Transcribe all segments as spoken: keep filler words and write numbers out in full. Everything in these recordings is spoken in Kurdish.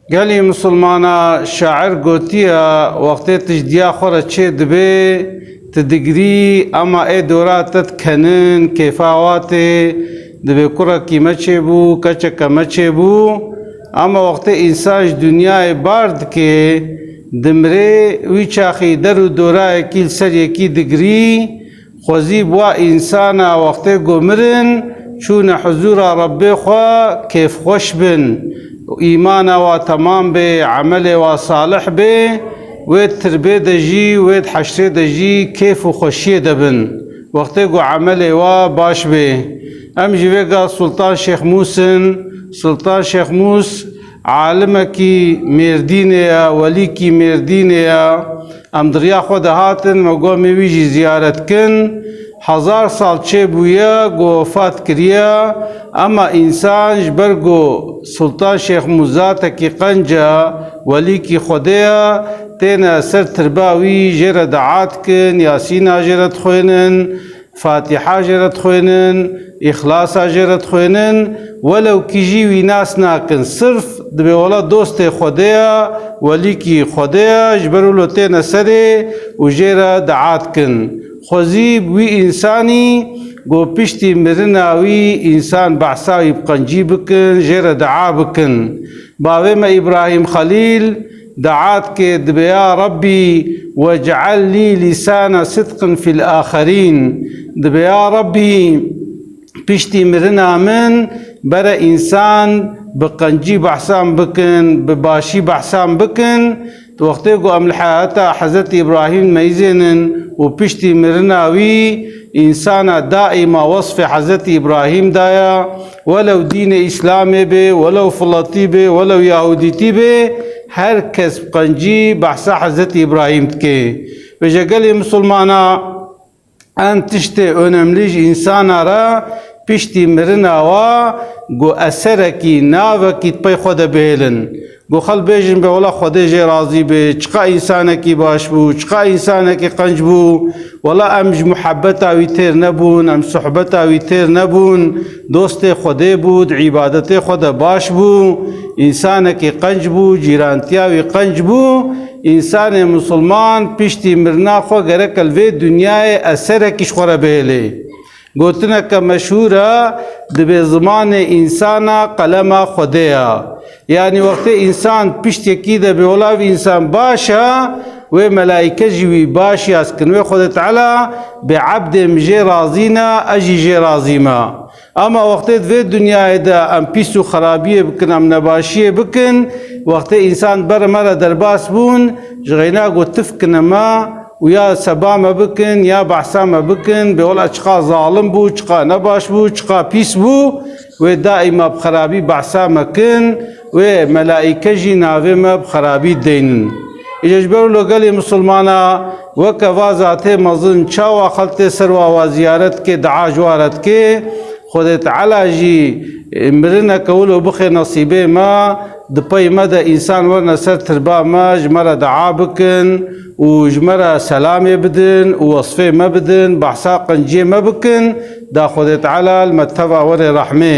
Gelî misilmana şair gotiye, wextê tu ji diya xwe re çê dibê, tu digirî, ema ê dora te dikenin, kêfa wa tê, dibê kurekî me çêbû, keçeke me çêbû. Ema wextê însan ji dinyayê bar dike, dimirê, wî çaxî der û dorayekî li ser yekî digirî. Xwezî bi wa însana wextê ku mirin, çûne huzûra Rebbê xwe kêfxweş bin. Îmana wa temam bê, emelê wa salih bê, wê di tirbê de jî, wê di heşrê de jî kêf û xweşiyê de bin. Wextê ku emelê wa baş bê. Em ji vê ga Sultan Şêxmûs in. Sultan Şêxmûs alimekî Mêrdînê ye, welîkî Mêrdînê ye. Em di riya xwe de hatin, me got em ê wî jî ziyaret kin. Hezar sal çêbûye ku wefat kiriye, ema însan ji ber ku Sultan Şêxmûs zatekî qenc e, welîkî Xwedê ye, têne ser tirba wî, jê re dua dikin, Yasîna jê re dixwênin. Fatîha jê re dixwênin, Îxlasa jê re dixwênin, welew kî jî wî nas nakin. Sirf dibê wela dostê Xwedê ye, welîkî Xwedê ye, ji ber wilo têne serê û jê re dua dikin. Xwezî bi wî însanî ku piştî mirina wî însan behsa wî bi qencî bikin, jê re dua bikin. Bavê me Îbrahîm Xelîl dua dike, dibê ya Rebbî, "Wec'el lî lîsana sidqin fil axerîn." Dibê ya Rebbî, piştî mirina min bere însan bi qencî behsan bikin, bi başî behsan bikin. Wextê ku em li heyata Hezretî Îbrahîm meyzênin û piştî mirina wî, însana daîma wesfê Hezretî Îbrahîm daye, welew dînê Îslamê bê, welew filetî bê, welew Yahûdîtî bê, her kes bi qencî behsa Hezretî Îbrahîm dike. Vêje gelê misilmana, en tiştê önemlî ji însana re piştî mirina wa ku eserekî, navekî di pey xwe de bihêlin. Ku xelk bêjin, bê wela Xwedê jê razî bê, çiqa însanekî baş bû, çiqa însanekî qenc bû, wela em ji muhebbeta wî têr nebûn, em sohbeta wî têr nebûn, dostê Xwedê bû, di îbadetê xwe de baş bû, însanekî qenc bû, cîrantiya wî qenc bû. Însanê misilman piştî mirina xwe gereke li vê dinyayê eserekî ji xwe re bihêlê. Gotineke meşhûr e, dibê zimanê însana qelema Xwedê ye. Yanî wextê însan pişt yekî de bê, wela vî însan baş e, wê melaîke jî wî baş yaz kin. Wê Xwedê Teala bê ebdê min jê razî ne, ez jî jê razî me. Ema wextê di vê dinyayê de em pîs û xerabiyê bikin, em nebaşiyê bikin, wextê însan ber me re derbas bûn, ji xeyna ku tifkine me, û ya seba me bikin, ya behsa me bikin, bê wela çiqa zalim bû, çiqa nebaş bû, çiqa pîs bû, wê daîma bi xerabî behsa me kin, wê melaîke jî navê me bi xerabî deynin. Îje ji ber wilo gelê misilmana, weke va zatê mezin, çawa xelk tê ser wa, wa ziyaret dike, dua ji wa re dike, Xwedê Teala jî, e, mirineke wilo bixê nesîbê me, di pey me de însan werine ser tirba me, ji me re dua bikin û ji me re selamê bidin û wesfê me bidin, behsa qenciyê me bikin, da Xwedê Teala li me teva were rehmê.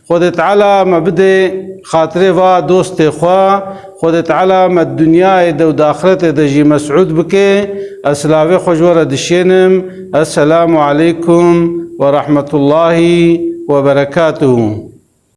Xwedê Teala me bidê xatirê va dostê xwe, Xwedê Teala me di dinyayê de û di axretê de jî mesûd bike. Ez silavê xwe ji we re dişênim. Esselamu aleykum ve rahmetullahi ve berekatuhu.